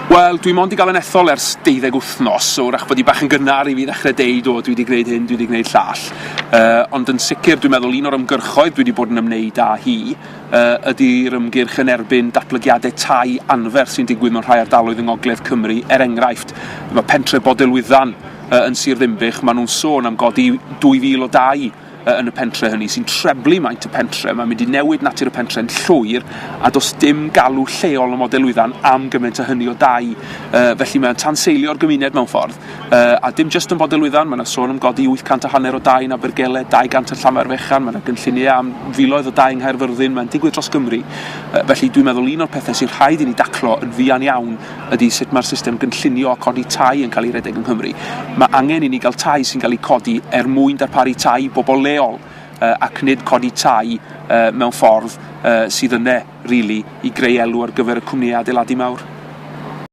Wel, dwi mond 'di gael yn ethol ers deuddeg wythnos, so wrach bod hi bach yn gynnar i fi ddechrau deud, o, dwi wedi gwneud hyn, dwi wedi gwneud llall. Ond yn sicr, dwi'n meddwl un o'r ymgyrchoedd dwi wedi bod yn ymwneud â hi ydy'r ymgyrch yn erbyn datblygiadau tai anferth sy'n digwydd mewn rhai ardaloedd yng Ngogledd Cymru. Er enghraifft, mae pentre Bodelwyddan yn Sir Ddinbych, maen nhw'n sôn am godi 2,000 o dai yn y pentre hynny sy'n treblu maint y pentre, mae'n mynd i newid natur y pentre'n llwyr a does dim galw lleol ym Modelwyddan am gymaint o hynny o dai. Felly mae'n tanseilio'r gymuned mewn ffordd. A dim jyst yn Bodelwyddan, mae yna sôn am godi 800 a hanner o dai yn Abergele, 200 yn Llanfairfechan, mae yna gynlluniau am filoedd o dai yng Nghaerfyrddin, mae'n digwydd dros Gymru. Felly dwi'n meddwl un o'r pethau sy'n rhaid i ni daclo yn fuan iawn ydy sut mae'r system gynllunio a codi tai yn cael ei redeg yng Nghymru. Mae angen i ni gael tai sy'n cael eu codi er mwyn darparu tai i bobl leol ac nid codi tai mewn ffordd sydd yne, really, i greu elw ar gyfer y cwmnïau adeiladu mawr.